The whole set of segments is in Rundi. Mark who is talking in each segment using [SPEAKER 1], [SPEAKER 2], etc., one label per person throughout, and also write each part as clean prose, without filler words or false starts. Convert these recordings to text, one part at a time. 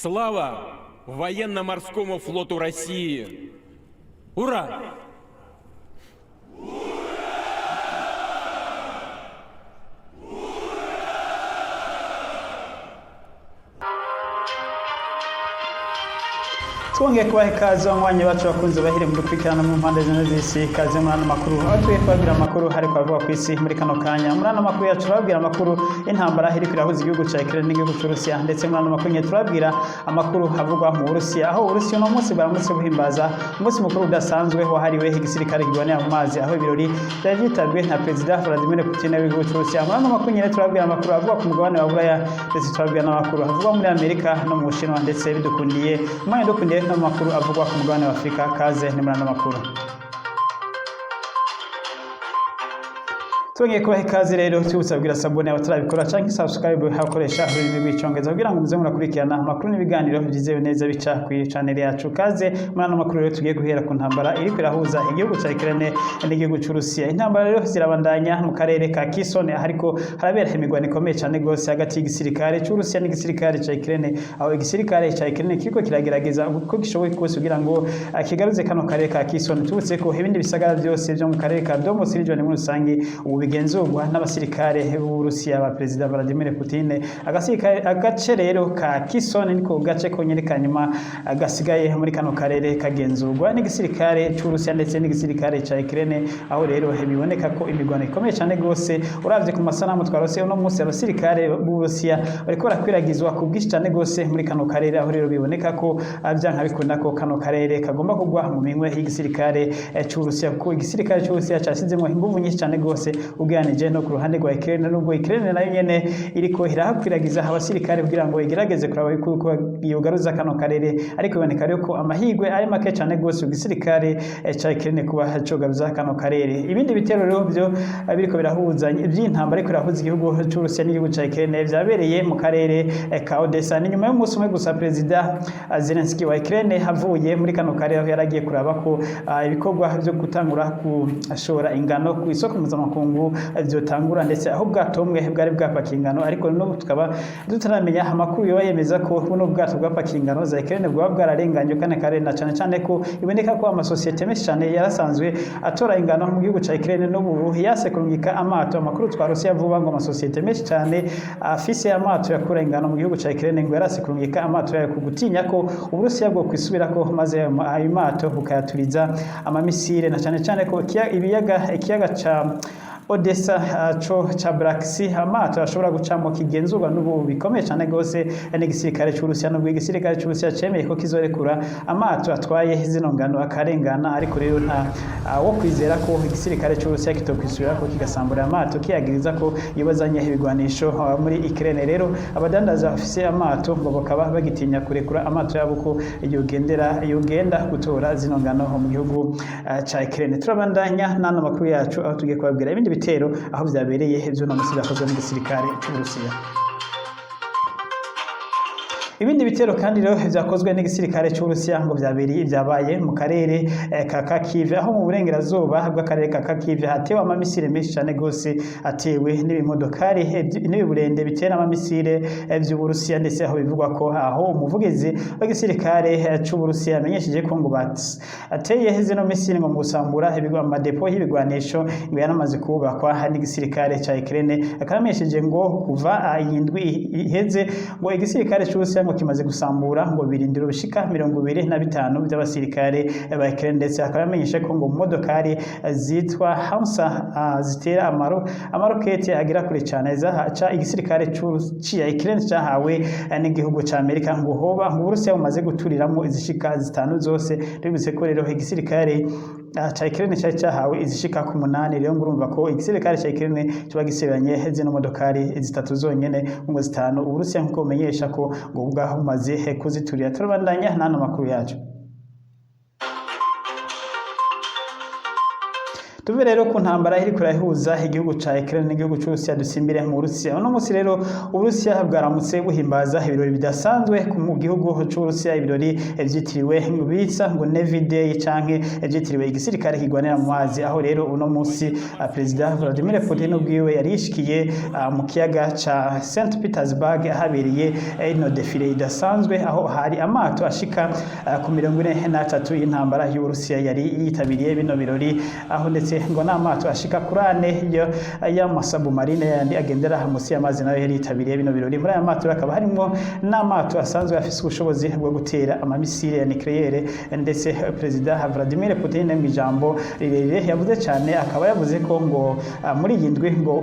[SPEAKER 1] Слава военно-морскому флоту России! Ура!
[SPEAKER 2] Twongeye kubaha ikaze abanywanyi bacu bakunze bahire mu dukurikirana mu mpande zine z'isi. Ikaze muri ano makuru aho tugiye kubabwira amakuru ariko avuga ku isi muri kano kanya. Muri ano makuru yacu turababwira amakuru y'intambara iriko irahuza igihugu ca Ukraine n'igihugu c'Uburusiya, ndetse muri ano makuru nyene turababwira amakuru avugwa mu Burusiya, aho Uburusiya uno munsi bwaramutse buhimbaza umunsi mukuru udasanzwe wahariwe igisirikare kirwanira mu mazi, aho ibirori vyari vyitabwe na Perezida Vladimir Putin w'igihugu c'Uburusiya. Muri ano makuru nyene turababwira amakuru avugwa ku mugabane wa Buraya, ndetse turababwira n'amakuru avugwa muri Amerika no mu Bushinwa, ndetse bidukundiye umwanya dukundiye n'amakuru avugwa ku mugabane wa Afurika. Kaze ni muri ano makuru. Twongeye kubaha ikaze rero, tubutsa kubwira sabone abatarabikora canke subscribe hakoresha ururimi rw'Icongereza kugira ngo muze murakurikirana amakuru n'ibiganiro vyizewe neza bica kuri channel yacu. Kaze muri ano makuru rero, tugiye guhera ku ntambara iriko irahuza igihugu ca Ukraine n'igihugu c'Urusiya. Intambara rero zirabandanya mu karere ka Kherson, ariko harabera imigwano ikomeye cane gose hagati y'igisirikare c'Urusiya n'igisirikare ca Ukraine, aho igisirikare ca Ukraine kiriko kiragerageza uko gishoboye kose kugira ngo kigaruze kano karere ka Kherson. Tubutse ko ibindi bisagara byose vyo mu karere ka Donbas region muri rusange ubu bigenzurwa n'abasirikare b'Uburusiya ba Perezida Vladimir Putin. Agasirikare agace rero ka Kherson niko gace konyene kanyuma gasigaye muri kano karere kagenzurwa n'igisirikare c'Uburusiya ndetse n'igisirikare ca Ukraine, aho rero biboneka ko imigwano ikomeye cane gose. Uravye ku masanamu twarose uno munsi, abasirikare b'Uburusiya bariko barakwiragizwa ku bwinshi cane gose muri kano karere, aho rero biboneka ko vyanka bikunda ko kano karere kagomba kugwa mu minwe y'igisirikare c'Uburusiya, kuko igisirikare c'Uburusiya casizemwo inguvu nyinshi cane gose ugereranije no ku ruhande rwa Ukraine, nubwo Ukraine nayo nyene iriko irahakwiragiza abasirikare kugira ngo igerageze kuraba yuko yogaruza kano karere, ariko biboneka rero ko amahirwe ari make cane gose igisirikare ca Ukraine kuba cogaruza kano karere. Ibindi bitero rero byo biriko birahuza ivy'intambara ariko birahuza igihugu c'Uburusiya n'igihugu ca Ukraine vyabereye mu karere ka Odessa. Ni nyuma y'umunsi umwe gusa Perezida Zelensky wa Ukraine avuye muri kano karere, aho yaragiye kuraba ko ibikorwa vyo gutangura gushora ingano ku isoko mpuzamakungu vyotangura, ndetse aho ubwato bumwe bwari bwapakiye ingano, ariko n'ubu tukaba tutaramenya amakuru yoba yemeza ko buno bwato bwapakiye ingano za Ukraine bwaba bwararenganye kane karere, na cane cane ko iboneka ko amasosiyete menshi cane yarasanzwe atora ingano mu gihugu ca Ukraine n'ubu yase kurungika amato. Amakuru twarose vuba ngo amasosiyete menshi cane afise amato yakura ingano mu gihugu ca Ukraine ngo yarase kurungika amato yayo ku gutinya ko Uburusiya bwo kwisubirako maze ayo mato bukayaturiza amamisire, na cane cane ko ibiyaga, ikiyaga ca Odessa co ca Black Sea, amato ashobora gucamo kigenzurwa n'ubu bikomeye cane gose n'igisirikare c'Uburusiya, nubwo igisirikare c'Uburusiya cemeye ko kizorekura amato atwaye zino ngano akarengana. Ariko rero nta wo kwizera ko igisirikare c'Uburusiya kitokwisubira ko kigasambura amato kiyagiriza ko iyo bazanye ibigwanisho muri Ukraine. Rero abadandaza bafise amato ngo bakaba bagitinya kurekura amato yabo ko yogendera yogenda gutora zino ngano mu gihugu ca Ukraine. Turabandanya n'ano makuru yacu, aho tugiye kubabwira ibindi bitero aho vyabereye vy'uno musi vyakozwe n'igisirikare c'Uburusiya. Ibindi bitero kandi rero vyakozwe n'igisirikare c'Uburusiya ngo vyabereye vyabaye mu karere ka Kharkiv, aho mu burengerazuba bw'akarere ka Kharkiv hatewe amamisire menshi cane gose, atewe n'ibimodokari n'ibiburende bitera amamisire vy'Uburusiya, ndetse aho bivugwa ko aho umuvugizi w'igisirikare c'Uburusiya yamenyesheje ko ngo ateye zino misile ngo mu gusambura amadepo y'ibigwanisho ngo yaramaze kubakwa n'igisirikare ca Ukraine. Akaba yamenyesheje ngo kuva iyi ndwi iheze ngo igisirikare c'Uburusiya ngo kimaze gusambura ngo birindiro bishika 25 by'abasirikare ba Ukraine, ndetse akaba yamenyeshe ko ngo mu modokari zitwa Hamsa zitera amaroketi agera kure cane ca igisirikare ca Ukraine cahawe n'igihugu ca Amerika, ngo hoba ngo Uburusiya bumaze guturiramwo izishika zitanu zose. Bibutse ko rero igisirikare ca Ukraine cari cahawe izishika ku munani. Rero ngo urumva ko igisirikare ca Ukraine kiba gisebanye zino modokari zitatu zonyene, ngo zitanu Uburusiya nkuko bumenyesha ko ngo ubwaho bumaze kuziturira. Turabandanya n'ano makuru yacu. Tuve rero ku ntambara iriko irahuza igihugu ca Ukraine n'igihugu c'Uburusiya, dusimbire mu Burusiya. Uno munsi rero Uburusiya bwaramutse buhimbaza ibirori bidasanzwe mu gihugu c'Uburusiya, ibirori vyitiriwe bita ngo Navy Day canke vyitiriwe igisirikare kigwanira mu mazi, aho rero uno munsi Perezida Vladimir Putin ubwiwe yari yishikiye mu kiyaga ca St Petersburg, ahabereye ino défilé idasanzwe, aho hari amato ashika ku 43 y'intambara y'Uburusiya yari yitabiriye bino birori, aho ndetse ngo n'amato ashika kuri ane y'ama submarine yandi agendera munsi y'amazi nayo yari yitabiriye bino birori. Muri aya mato hakaba harimo n'amato asanzwe afise ubushobozi bwo gutera ama missile ya nucléaire. Ndetse Perezida Vladimir Putin mu ijambo rirerire yavuze cyane, akaba yavuze ko ngo muri iyi ndwi ngo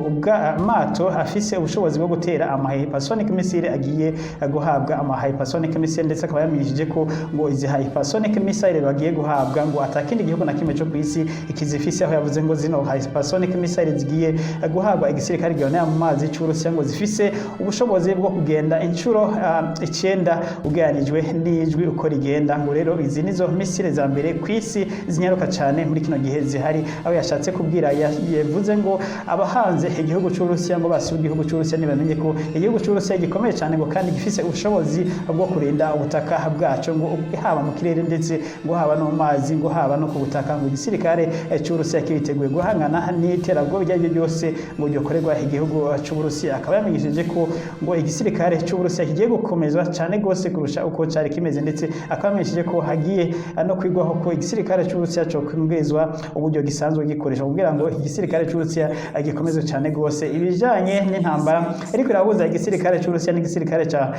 [SPEAKER 2] amato afise ubushobozi bwo gutera ama hypersonic missile agiye guhabwa ama hypersonic missile. Ndetse akaba yamenyesheje ko ngo izi hypersonic missile bagiye guhabwa ngo atakindi gihugu na kimwe cyo ku isi ikizifise, aho yavuze ngo zino hypersonic missile zigiye guhabwa igisirikare gihonera mu mazi c'Uburusiya ngo zifise ubushobozi bwo kugenda inshuro 9 ugereranijwe n'ijwi uko rigenda. Ngo rero izi nizo missile za mbere ku isi zinyaruka cyane muri kino gihe zihari, aho yashatse kubwira, yavuze ngo abahanze igihugu c'Uburusiya, ngo basi igihugu c'Uburusiya ntibamenye ko igihugu c'Uburusiya gikomeye cyane, ngo kandi gifise ubushobozi bwo kurinda ubutaka bwaco, ngo haba mu kirere, ndetse ngo haba no mu mazi, ngo haba no ku butaka, ngo igisirikare c'Uburusiya kiriteguye guhangana n'iterabwoba iryo ari ryo ryose ngo ryokorerwa igihugu c'Uburusiya. Akaba yamenyesheje ko ngo igisirikare c'Uburusiya kigiye gukomezwa cyane rwose kurusha uko cyari kimeze, ndetse akaba yamenyesheje ko hagiye no kwigwaho ko igisirikare c'Uburusiya co kwongezwa uburyo gisanzwe gikoresha kugira ngo igisirikare c'Uburusiya gikomezwe cyane rwose. Ibijanye n'intambara ariko irahuza igisirikare c'Uburusiya n'igisirikare ca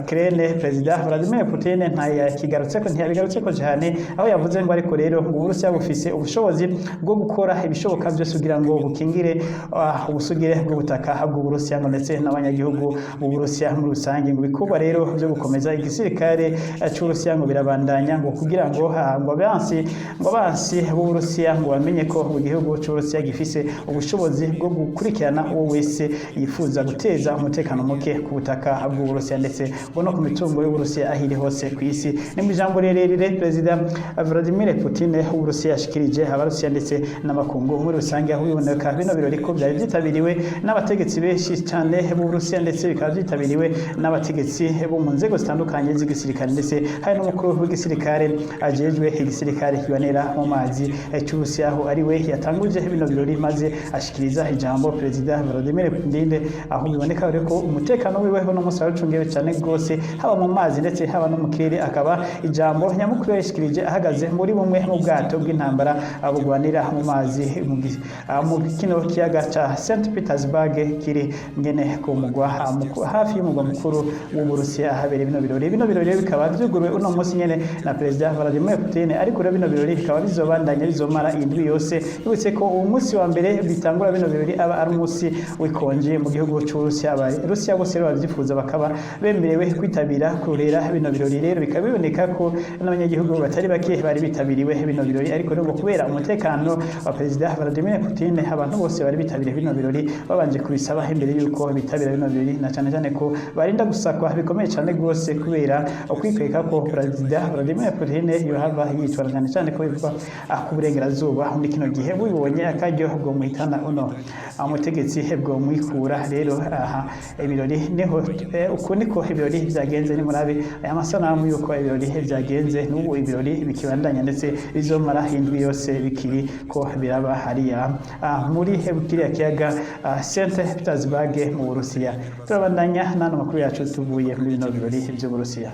[SPEAKER 2] Ukraine, Perezida Vladimir Putin ntayakigarutseko, ntiyabigarutseko cyane, aho yavuze ngo ariko rero ngo Uburusiya bufise ubushobozi bwo gukora ibishoboka byose kugira ngo bukingire ubusugire bw'ubutaka bw'Uburusiya, ngo ndetse n'abanyagihugu b'Uburusiya muri rusange. Ngo ibikorwa rero byo gukomeza igisirikare c'Uburusiya ngo birabandanya, ngo kugira ngo ngo abansi b'Uburusiya ngo bamenye ko igihugu c'Uburusiya gifise ubushobozi bwo gukurikirana uwo wese yifuza guteza umutekano muke ku butaka bw'Uburusiya, ndetse ngo no ku mitungo y'Uburusiya aho iri hose ku isi. Ni mu ijambo rirerire Perezida Vladimir Putin w'Uburusiya yashikirije Abarusiya ndetse n'amakungu muri rusange, aho biboneka bino birori ko byari byitabiriwe n'abategetsi benshi cyane b'Uburusiya, ndetse bikaba byitabiriwe n'abategetsi bo mu nzego zitandukanye z'igisirikare, ndetse hari n'umukuru w'igisirikare ajejwe igisirikare kibanera mu mazi cy'Uburusiya, aho ari we yatanguje bino birori maze ashikiriza ijambo Perezida Vladimir Putin, aho biboneka rero ko umutekano wiwe uno munsi warucungewe cyane rwose, haba mu mazi ndetse haba no mu kirere. Akaba ijambo nyamukuru yashikirije ahagaze muri bumwe mu bwato bw'intambara bugwanira mu mazi mu kino kiyaga ca St Petersburg kiri ngene ku mugwa hafi y'umugwa mukuru w'Uburusiya ahabereye bino birori. Bino birori rero bikaba vyuguruwe uno munsi nyene na Perezida Vladimir Putin, ariko rero bino birori bikaba bizobandanya, bizomara indwi yose. Bibutse ko uwo munsi wa mbere bitangura bino birori aba ari umunsi w'ikonje mu gihugu c'Uburusiya. Abarusiya bose rero bavyifuza bakaba bemerewe kwitabira kurera bino birori. Rero bikaba biboneka ko n'abanyagihugu batari bake bari bitabiriwe bino birori, ariko rero ngo kubera umutekano wa Perezida Vladimir Putin, abantu bose bari bitabiriye bino birori babanje kubisaba imbere yuko bitabira bino birori, na cyane cyane ko barinda gusakwa bikomeye cyane rwose kubera ukwikeka ko Perezida Vladimir Putin yohava yitwara, cyane cyane ko bivugwa ku burengerazuba muri kino gihe bubibonye akaryo bwo muhitana uno mutegetsi bwo mwikura. Rero aha ibirori niho uku niko ibirori byagenze. Ni murabe aya masanamu yuko ibirori byagenze. N'ubu ibirori bikibandanya, ndetse bizomara indwi yose bikiri ko biraba hariya muri kiriya kiyaga St Petersburg mu Burusiya. Turabandanya n'ano makuru yacu tuvuye muri bino birori by'Uburusiya.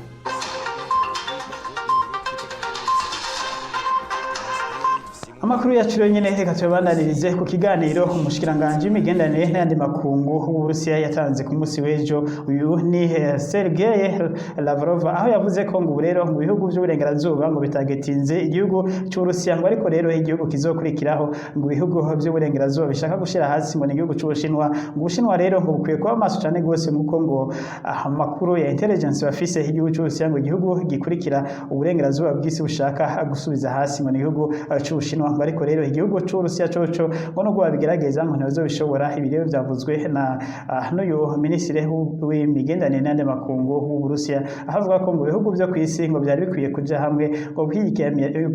[SPEAKER 2] Amakuru yacu rero nyene reka tuyabandanirize ku kiganiro umushikiranganji w'imigenderanire n'ayandi makungu w'Uburusiya yatanze ku munsi w'ejo. Uyu ni Sergei Lavrov, aho yavuze ko ngo ubu rero mu bihugu vy'uburengerazuba ngo bitagetinze igihugu c'Uburusiya, ngo ariko rero igihugu kizokurikiraho ngo ibihugu vy'uburengerazuba bishaka gushira hasi ngo ni igihugu c'Ubushinwa. Ngo Ubushinwa rero ngo bukwiye kuba maso cane gose, nguko ngo amakuru ya intelligence bafise, igihugu c'Uburusiya ngo igihugu gikurikira uburengerazuba bw'isi bushaka gusubiza hasi ngo ni igihugu c'Ubushinwa. Ngo ariko rero igihugu c'Uburusiya coco ngo nubwo babigerageza ngo ntibazobishobora. Ibi rero vyavuzwe na n'uyu minisitiri w'imigenderanire n'ayandi makungu w'Uburusiya, aho avuga ko ngo ibihugu vyo kw'isi ngo vyari bikwiye kuja hamwe ngo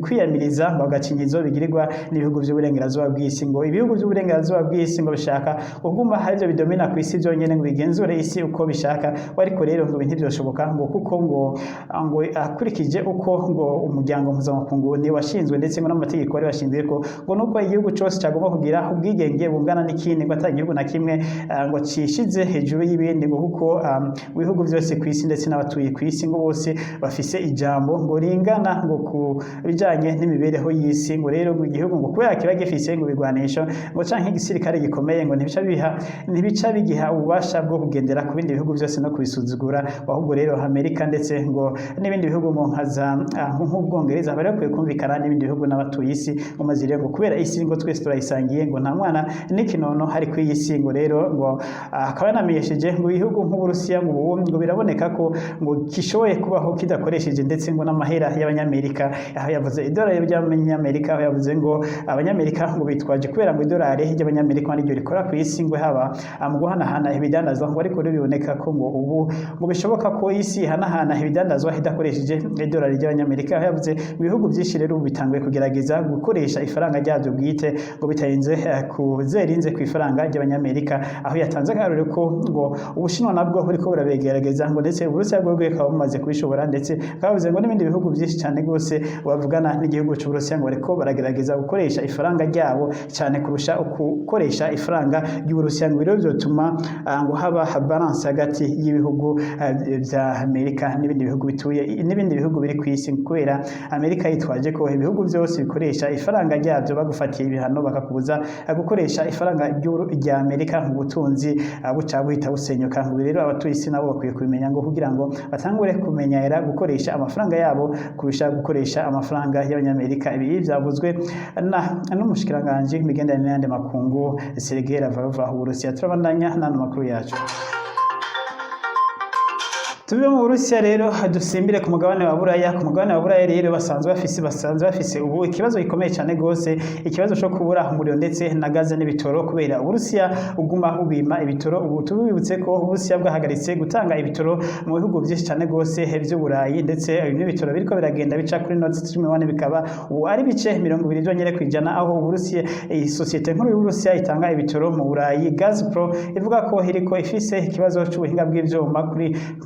[SPEAKER 2] kwiyamiriza ngo agacinyizo bigirirwa n'ibihugu vy'uburengerazuba bw'isi. Ngo ibihugu vy'uburengerazuba bw'isi ngo bishaka kuguma harivyo bidomina kw'isi vyonyene, ngo bigenzure isi uko bishaka. Ariko rero ngo ibi ntivyoshoboka, ngo kuko ngo akurikije uko ngo umuryango mpuzamakungu ni washinzwe, ndetse ngo n'amategeko wari washinzwe, ko ngo nuko igihugu cose cagomba kugira ubwigenge bungana n'ikindi, ngo ata igihugu na kimwe ngo cishize hejuru y'ibindi, ngo kuko ibihugu vyose kw'isi ndetse n'abatuye kw'isi ngo bose bafise ijambo ngo ringana ngo ku bijanye n'imibereho y'isi. Ngo rero ngo igihugu ngo kubera kiba gifise ngo ibigwanisho ngo canke igisirikare gikomeye, ngo ntibica bigiha ububasha bwo kugendera ku bindi bihugu byose no kubisuzugura. Ahubwo rero Amerika ndetse ngo n'ibindi bihugu ngo nka za nk'Ubwongereza bari bakwiye kumvikana n'ibindi bihugu n'abatuye isi, ngo maze rero ngo kubera isi ngo twese turayisangiye, ngo nta mwana n'ikinono hari ku iyi si. Ngo rero ngo akaba yanamenyesheje ngo ibihugu nk'Uburusiya ngo ubu ngo biraboneka ko ngo kishoboye kubaho kidakoresheje ndetse ngo n'amahera y'Abanyamerika, aho yavuze idolari ry'Abanyamerika, aho yavuze ngo Abanyamerika ngo bitwaje kubera ngo idolari ry'Abanyamerika ariryo rikora ku isi ngo haba mu guhanahana ibidandazwa. Ngo ariko rero biboneka ko ngo ubu ngo bishoboka ko isi ihanahana ibidandazwa idakoresheje idolari ry'Abanyamerika, aho yavuze ibihugu byinshi rero ubu bitanguye kugerageza gukoresha ifaranga ryabyo bwite ngo bitarinze kuzerinze ku ifaranga ry'Abanyamerika, aho yatanze akarorero ko ngo Ubushinwa nabwo buriko burabegerageza, ngo ndetse Uburusiya bwo bukaba bumaze kubishobora, ndetse bakaba ngo n'ibindi bihugu byinshi cyane rwose bavugana n'igihugu c'Uburusiya ngo bariko baragerageza gukoresha ifaranga ryabo cyane kurusha gukoresha ifaranga ry'Uburusiya. Ngo rero byotuma ngo haba balance hagati y'ibihugu vya Amerika n'ibindi bihugu bituye n'ibindi bihugu biri ku isi, kubera Amerika yitwaje ko ibihugu byose bikoresha ifaranga ryabyo, bagufatiye ibihano bakakubuza gukoresha ifaranga rya Amerika, mu butunzi buca buhita busenyuka. Ngo rero abatuye isi nabo bakwiye kubimenya, ngo kugira ngo batangure kumenyera gukoresha amafaranga yabo kurusha gukoresha amafaranga y'Abanyamerika. Ibi byavuzwe na n'umushikiranganji w'imigenderanire n'ayandi makungu Sergei Lavrov w'Uburusiya. Turabandanya n'ano makuru yacu. Tuve mu Burusiya rero dusimbire ku mugabane wa Buraya. Ku mugabane wa Buraya rero basanzwe bafise ubu ikibazo gikomeye cyane gose, ikibazo cyo kubura umuriro ndetse na gaze n'ibitoro, kubera Uburusiya uguma ubima ibitoro. Ubu tubibutse ko Uburusiya bwahagaritse gutanga ibitoro mu bihugu byinshi cyane gose by'Uburayi, ndetse n'ibitoro biriko biragenda bica kuri Nord Stream 1 bikaba ubu ari bice 20 byonyine kw'ijana, aho Uburusiya, iyi sosiyete nkuru y'Uburusiya itanga ibitoro mu Burayi, Gazprom, ivuga ko iriko ifise ikibazo c'ubuhinga bw'ivyuma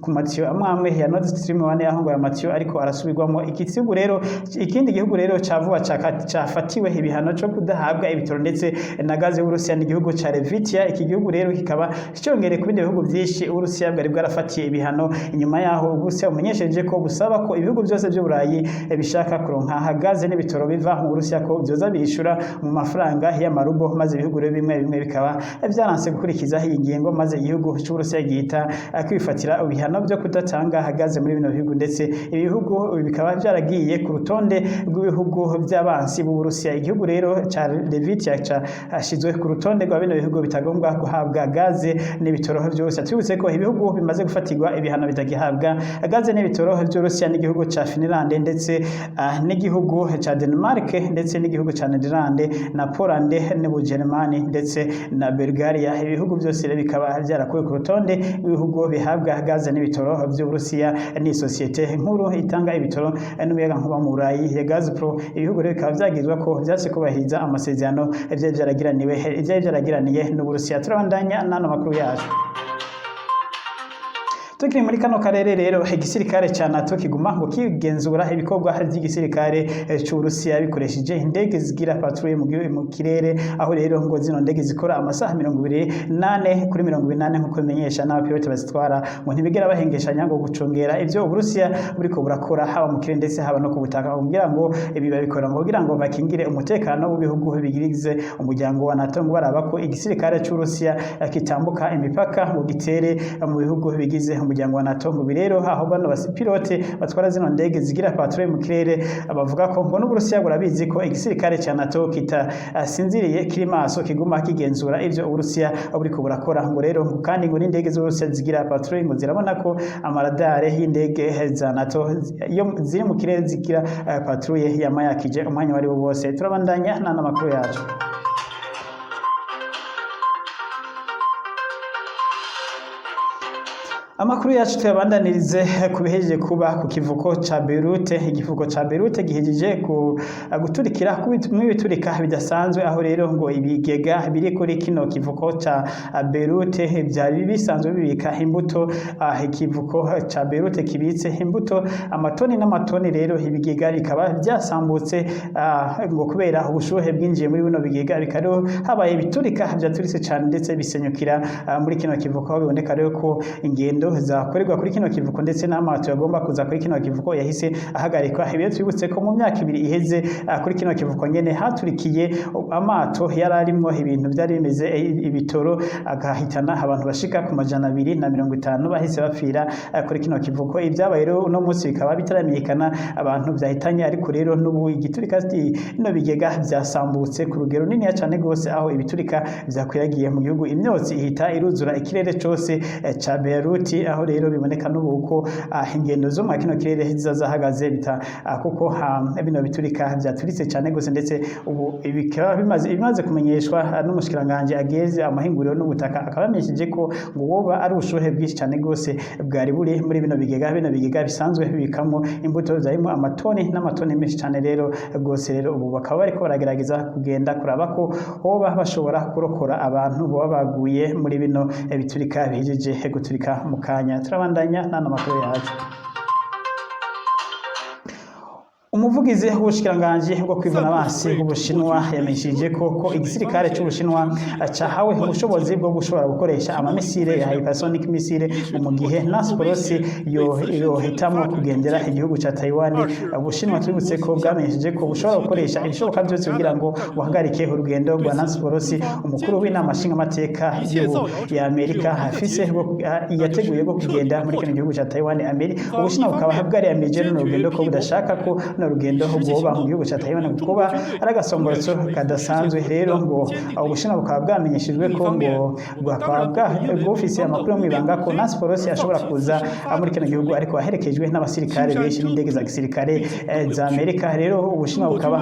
[SPEAKER 2] ku matiyo amwe amwe ya Nord Stream 1, aho ngo aya matiyo ariko arasubirwamo. Igihugu rero, ikindi gihugu rero ca vuba cafatiwe ibihano co kudahabwa ibitoro ndetse na gaze y'Uburusiya ni igihugu ca Levitia. Iki gihugu rero kikaba cyongereye ku bindi bihugu byinshi Uburusiya bwari bwarafatiye ibihano, inyuma yaho Uburusiya bumenyesheje ko busaba ko ibihugu byose by'Uburayi bishaka kuronka gaze n'ibitoro biva mu Burusiya ko byoza birishura mu mafaranga y'amarubo, maze ibihugu rero bimwe bimwe bikaba byaranse gukurikiza iyi ngingo, maze igihugu c'Uburusiya gihita kwifatira ibihano byo kudatanga gaze muri bino bihugu, ndetse ibihugu bikaba byaragiye ku rutonde rw'ibihugu by'abansi b'Uburusiya. Igihugu rero ca Levitia cashizwe ku rutonde rwa bino bihugu bitagomba guhabwa gaze n'ibitoro by'Uburusiya. Twibutse ko ibihugu bimaze gufatirwa ibihano bitagihabwa gaze n'ibitoro by'Uburusiya n'igihugu ca Finland, ndetse n'igihugu ca Denmark, ndetse n'igihugu ca Netherland na Poland n'Ubujerumani ndetse na Bulgaria. Ibihugu byose rero bikaba byarakuwe ku rutonde rw'ibihugu bihabwa gaze n'ibitoro by'Uburusiya ni sosiyete nkuru itanga ibitoro n'umuyagankuba mu Burayi ya Gazprom. Ibihugu rero bikaba byagizwa ko vyase kubahiriza amasezerano vyari vyaragiraniye n'Uburusiya. Turabandanya n'ano makuru yacu. Tukiri muri kano karere rero, igisirikare ca NATO kiguma ngo kigenzura ibikorwa vy'igisirikare c'Uburusiya bikoresheje indege zigira patrouille mu kirere, aho rero ngo zino ndege zikora amasaha 24 kuri 24, nk'uko bimenyesha n'abapilote bazitwara, ngo ntibigera bahengeshanya ngo gucungera ivyo Uburusiya buriko burakora, haba mu kirere ndetse haba no ku butaka, kugira ngo ibi babikora ngo kugira ngo bakingire umutekano w'ibihugu bigize umuryango wa NATO, ngo baraba ko igisirikare c'Uburusiya kitambuka imipaka ngo gitere mu bihugu bigize umuryango wa NATO. Ngo rero aho bano basipilote batwara zino ndege zigira patrouille mu kirere bavuga ko ngo n'Uburusiya burabizi ko igisirikare ca NATO kitasinziriye, kiri maso, kiguma kigenzura ivyo Uburusiya buriko burakora. Ngo rero ngo kandi ngo n'indege z'Uburusiya zigira patrouille ngo zirabona ko amaradare y'indege za NATO iyo ziri mu kirere zigira patrouille yamayakije umwanya wari wo wose. Turabandanya n'amakuru yacu. Amakuru yacu tuyabandanirize ku bihejeje kuba ku kivuko ca Beirut. Ikivuko ca Beirut gihejeje ku guturikira mw'ibiturika bidasanzwe, aho rero ngo ibigega biri kuri kino kivuko ca Beirut byari bisanzwe bibika imbuto. Ikivuko ca Beirut kibitse imbuto amatoni n'amatoni. Rero ibigega bikaba byasambutse ngo kubera ubushuhe bwinjiye muri bino bigega, bikaba habaye ibiturika vyaturitse cane ndetse bisenyukira muri kino kivuko, aho biboneka rero ko ingendo zakorerwa kuri kino kivuko ndetse n'amato yagomba kuza kuri kino kivuko yahise ahagarikwa. Ibyo twibutse ko mu myaka 2 iheze kuri kino kivuko nyene haturikiye amato yari arimwo ibintu byari bimeze ibitoro, agahitana abantu bashika ku 250 bahise bapfira kuri kino kivuko. Ibyabaye rero uno munsi bikaba bitaramenyekana abantu byahitanye, ariko rero n'ubu igiturika bino bigega byasambutse ku rugero runini cyane gose, aho ibiturika vyakwiragiye mu gihugu, imyotsi ihita iruzura ikirere cose ca Beirut, aho rero biboneka n'ubu ko ingendo zo mu kino kirere ziza zahagaze bita kuko bino biturika vyaturitse cyane gose. Ndetse ubu bikaba bimaze kumenyeshwa n'umushikiranganje ageze amahinguriro n'ubutaka, akaba yamenyesheje ko ngo woba ari ubushuhe bwinshi cyane gose bwari buri muri bino bigega. Bino bigega bisanzwe bibikamwo imbuto zarimo amatoni n'amatoni menshi cyane rero gose. Rero ubu bakaba bariko baragerageza kugenda kuraba ko hoba bashobora kurokora abantu boba baguye muri bino biturika bihejeje guturika mu kanya. Turabandanya n'ano makuru yacu. Umuvugizi w'ubushikiranganji bwo kwivuna abansi bw'Ubushinwa yamenyesheje ko igisirikare c'Ubushinwa cahawe ubushobozi bwo gushobora gukoresha amamisire ya hypersonic missile mu gihe Nancy Pelosi yohitamwo kugendera igihugu ca Taiwan. Ubushinwa twibutse ko bwamenyesheje ko bushobora gukoresha ibishoboka byose kugira ngo buhagarike urugendo rwa Nancy Pelosi, umukuru w'inama nshingamateka ya Amerika, afise yateguye bwo kugenda muri kino gihugu ca Taiwan. Ubushinwa bukaba bwariyamirije runo rugendo, ko budashaka ko runo rugendo rwoba mu gihugu ca Taiwan kuba ari agasomborotso kadasanzwe. Rero ngo Ubushinwa bukaba bwamenyeshejwe ko ngo bwakaba bufise amakuru yo mw'ibanga ko Nancy Pelosi ashobora kuza muri kino gihugu, ariko aherekejwe n'abasirikare benshi n'indege za gisirikare za Amerika. Rero Ubushinwa bukaba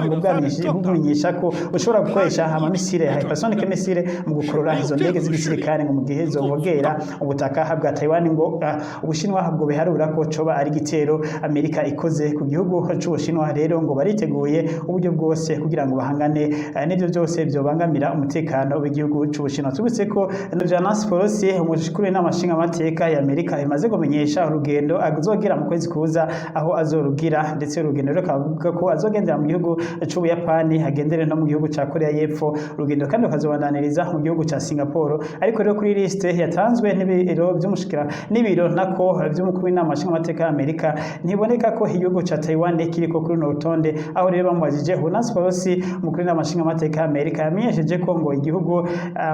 [SPEAKER 2] bumenyesha ko bushobora gukoresha amamisire ya hypersonic missile mu gukurura izo ndege z'igisirikare, ngo mu gihe zovogera ubutaka bwa Taiwan, ngo Ubushinwa bwo biharura ko coba ari igitero Amerika ikoze ku gihugu c'Ubushinwa. Rero ngo bariteguye uburyo bwose kugira ngo bahangane n'ivyo byose byobangamira umutekano w'igihugu c'Ubushinwa. Tubutse ko vya Nancy Pelosi, umukuru w'inama nshingamateka ya Amerika, imaze kumenyesha urugendo azogira mu kwezi kuza, aho azorugira, ndetse urugendo rukavuga ko azogendera mu gihugu c'Ubuyapani, agendere no mu gihugu ca Korea y'Epfo, urugendo kandi rukazobandaniriza mu gihugu ca Singapore. Ariko rero kuri liste yatanzwe n'ibiro vy'umushikira n'ibiro nako vy'umukuru w'inama nshingamateka ya Amerika, ntiboneka ko igihugu ca Taiwan kiriko kuri runo rutonde. Aho rero bamubajije, Nancy Pelosi, umukuru w'inama nshingamateka ya Amerika, yamenyesheje ko ngo igihugu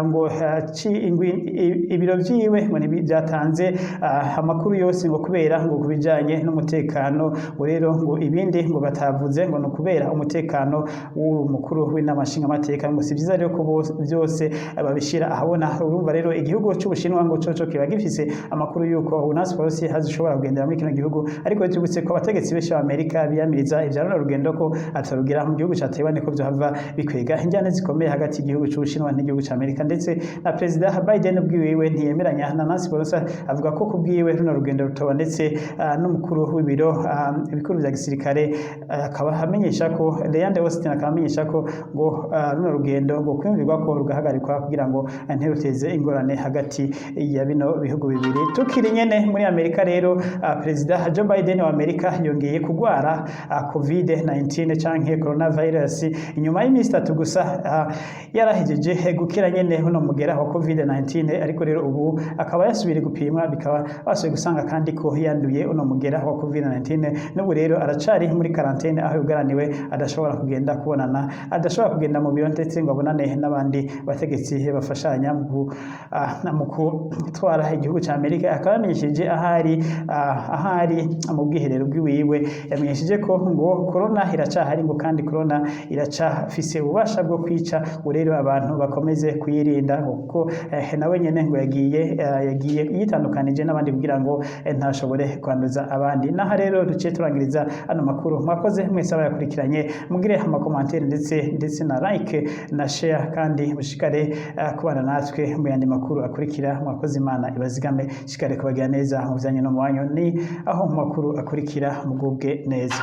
[SPEAKER 2] ngo ibiro vyiwe ngo ntibyatanze amakuru yose, ngo kubera ngo kubijanye n'umutekano. Ngo rero ngo ibindi ngo batavuze ngo ni ukubera umutekano w'uwo mukuru w'inama nshingamateka, ngo si vyiza rero ko byose babishira ahabona. Urumva rero igihugu c'Ubushinwa ngo coco kiba gifise amakuru yuko Nancy Pelosi hazishobora kugendera muri kino gihugu. Ariko tubutse ko abategetsi benshi b'Amerika biyamiriza ivya runo rugendo ko atarugira mu gihugu ca Taiwan, ko vyohava bikwega injyane zikomeye hagati y'igihugu c'Ubushinwa n'igihugu ca Amerika. Ndetse na Perezida Biden ubwiwe ntiyemeranya na Nancy Pelosi, avuga ko kubwiwe runo rugendo rutoba, ndetse n'umukuru w'ibiro ibikuru vya gisirikare akaba amenyesha ko Leandre Austin akaba amenyesha ko ngo runo rugendo ngo kwiyumvirwa ko rugahagarikwa kugira ngo ntiruteze ingorane hagati ya bino bihugu bibiri. Tukiri nyene muri Amerika rero, Perezida Joe Biden wa Amerika yongeye kugwara COVID-19 canke coronavirus. Inyuma y'iminsi 3 gusa yarahejeje gukira nyene uno mugera wa COVID-19, ariko rero ubu akaba yasubiriye gupimwa, bikaba basubiye gusanga kandi ko yanduye uno mugera wa COVID-19. N'ubu rero aracari muri quarantaine, aho yugaraniwe, adashobora kugenda kubonana, adashobora kugenda mu biro, ndetse ngo abonane n'abandi bategetsi bafashanya mu gutwara igihugu ca Amerika. Akaba yamenyesheje ahari mu bwiherero bwiwiwe, yamenyesheje ko ngo corona iracahari, ngo kandi corona iracafise ububasha bwo kwica, ngo rero abantu bakomeze kuyirinda, ngo kuko nawe nyene ngo yagiye yitandukanije n'abandi kugira ngo ntashobore kwanduza abandi. Naha rero duciye turangiriza ano makuru. Mwakoze mwese abayakurikiranye, mugire ama commentaires ndetse na like na share, kandi mushikare kubana natwe mu yandi makuru akurikira. Mwakoze, Imana ibazigame, shikare kubagira neza mu bijanye no mu wanyu. Ni aho mu makuru akurikira, mugubwe neza.